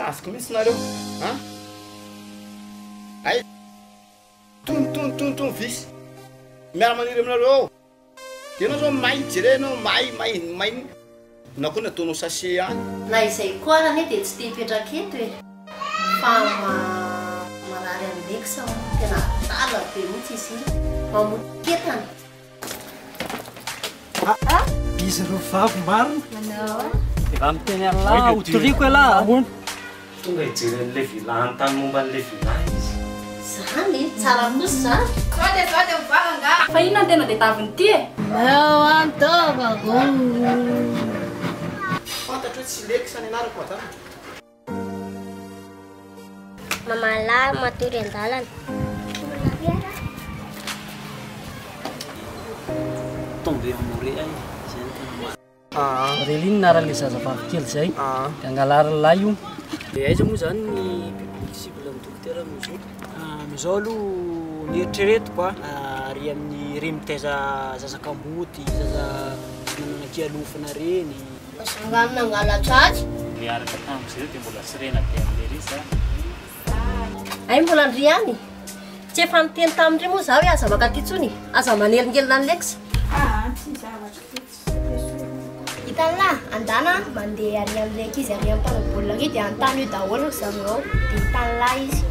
azoko mihitsy nareo an! Hay! Tony tony tony tony visy miara maniry aminareo ao de enao zao may jereo enao may may may na koa nataonao sachet any. Na izay koa ara anie dia tsy te hipetraka eto e! Fa marary an'i Lex aho, tena adala be mihitsy izy iny, mamotiketana. Ah! Izy ireo vavy marina. Manao. Efa miteny an'lah ho toriko elah a. Ahoana? Tonga hijery an'ilay villa hanontany momba an'ilay villa izy. Zany e, tsara kosa zany. Zao dia zao dia mivoaka angaha. Fa inona no tena tadiavin'ity e? Meo an-taovako. Fantatro hoe tsy Lex ny anarako madama. Mamalahy matory an-dalana. Tombé amoureux aho e, zay no tena marina. Aurélie ny anaran'ilay zazavavy kely izay, dia angalarin'ilay io. Dia aiza moa izany ny public cible ny dokotera amin'izao? Amin'izao aloha ny eritreretiko a, ary amin'ny ireny mitaiza zaza kamboty, zaza tsy manana kialofana ireny. Zangany nangalatra azy. Niaraka tamin-dry zareo dia mbola sorena be amin'lery izy a. Hay mbola ndry ihany. Tsy efa niteny tamin-dry moa za hoe aza mankaty intsony, aza manelingelina an'i Lex. Aa tsy zavatra ty tsy esorina. Hitan'lah, andana mandeha ary amin'ilay ankizy ary amin'ny mpanao baolina ary dia anontany eo daholo ry zareo ao dia hitan'lah izy.